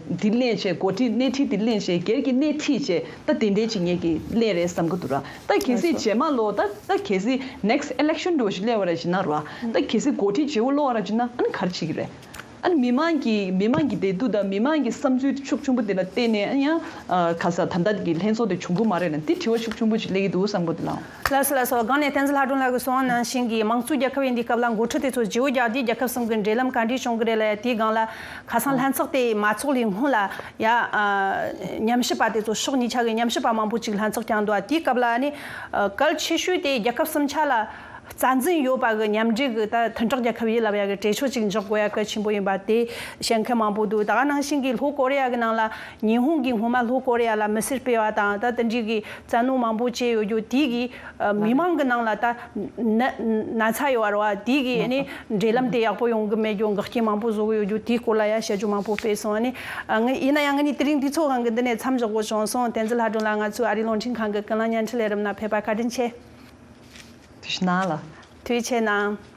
འདི་ལེན་བྱས་འགོ་ཁྲིད་སྣེ་ཁྲིད་འདི་ལེན་བྱས་སྒེར་གྱི་སྣེ་ཁྲིད་བྱས་ད་དེ་འདྲའི་ཅིག་ངེད་ཀྱི་ལེན་རེད་བསམ་གི་འདུག་ར། ད་གལ་སྲིད་རྗེས་མ་ལོ་ད་ད་གལ་སྲིད་next election འདྲ་བོ་ཞིག་སླེབས་པ་རེད་ཞིག་ན་ར་ད་གལ་སྲིད་འགོ་ཁྲིད་བརྗེ་པོ་སླེབས་པ་རེད་ཞིག་ན་ཨ་ནི་ག་རེ་བྱེད་ཀྱི་རེད། ཨ་ནི་མི་མང་གི་མི་མང་གི་བདེ་སྡུག་དང་མི་མང་གི་བསམ་ཚུལ་ཤུགས་ཆེན་པོ་དེ་ལ་བརྟེན་ནས་ཨ་ནི་ཡང་ཨ་ག་ས་ད་ལྟ་གི་ལྷན་ཚོགས་དེ་བྱུང་གི་མ་རེད་ན་དེ་དྲི་བ་ཤུགས་ཆེན་པོ་ཅིག་སླེབས་ཀྱི་འདུག་བསམ་གི་འདུག་ལགས། ལགས་སོ་ལགས་སོ། སྒང་ནས་བསྟན་འཛིན་ལྷ་སྒྲོན་ལགས་ཀྱིས་གསུངས་པ་ནང་བཞིན་གྱི་དམངས་གཙོའི་རྒྱལ་ཁབ་ཡིན་དུས་སྐབས་ལ་འགོ་ཁྲིད་དེ་ཚོ་བརྗེ་པོ་རྒྱག་དུས་རྒྱལ་ཁབ་གསུམ་གྱི་འབྲེལ་ལམ་ག་འདྲས་བྱུང་གི་རེད་ལ་ཡ་དེའི་སྒང་ལ་ཁ་སང་ལྷན་ཚོགས་དེ་མ་ཚོགས་ལས་སྔོན་ལ་ཡ་ཨ་ཉམས་ཞིབ་པ་དེ་ཚོ་ཕྱོགས་གཉིས་ཆ་གི་ཉམས་ཞིབ་པ་མང་པོ་ཅིག་ལྷན་ཚོགས་བསྐྱངས་འདུག་དེའི་སྐབས་ལ་ཨ་ནི་ཨ་གལ་ཆེ་ཤོས་དེ་རྒྱལ་ཁབ་གསུམ་ཆ་ལ། རྩ་འཛིན་ཡོད་པ་གི་མཉམ་འབྲེལ་གི་ད་མཐུན་གྲོགས་རྒྱལ་ཁབ་ཡིན་ལབ་ཡ་གི་གྲོས་ཆོད་ཅིག་འཇོག་དགོས་ཡ་གལ་ཆེན་པོ་ཡིན་པ་དེ་བཤད་མཁན་མང་པོ་འདུག་ད་ག་ནང་བཞིན་གྱི་ལྷོ་ཀོ་རི་ཡ་གི་ནང་ལ་ཉི་ཧོང་གིས་སྔོན་མ་ལྷོ་ཀོ་རི་ཡ་ལ་མི་སེར་སྤེལ་བ་དང་ད་དེ་འདྲའི་གི་བཙན་གནོན་མང་པོ་བྱས་ཡོད་རྒྱུ་དེ་གི་མི་མང་གི་ནང་ལ་ད་ན་ན་ཚ་ཡོད་ར་བ་དེ་གི་ནི་འབྲེལ་ལམ་དེ་ཡག་པོ་ཡོང་གི་མེད་རྒྱུ་འགག་རྐྱེན་མང་པོ་བཟོ་གི་ཡོད་རྒྱུ་དེའི་སྐོར་ལ་ཡ་བཤད་རྒྱུ་མང་པོ་སྤེལ་སོང་། ཨ་ནི་ཡིན་ན་ཡང་ང་ནི་དེ་རིང་དུས་ཚོད་དབང་གིས་འདི་ནས་མཚམས་འཇོག་དགོས་བྱུང་སོང་། བསྟན་འཛིན་ལྷ་སྒྲོན་ལགས་ང་ཚོའི་ཨ་རིའི་རླུང་འཕྲིན་ཁང་གི་ཀུན་གླེང་བརྙན་འཕྲིན་ལས་རིམ་ནང་ཕེབས་པ་བཀའ་དྲིན་ཆེ། ཐུགས་རྗེ་གནང་ལགས། ཐུགས་རྗེ་གནང་།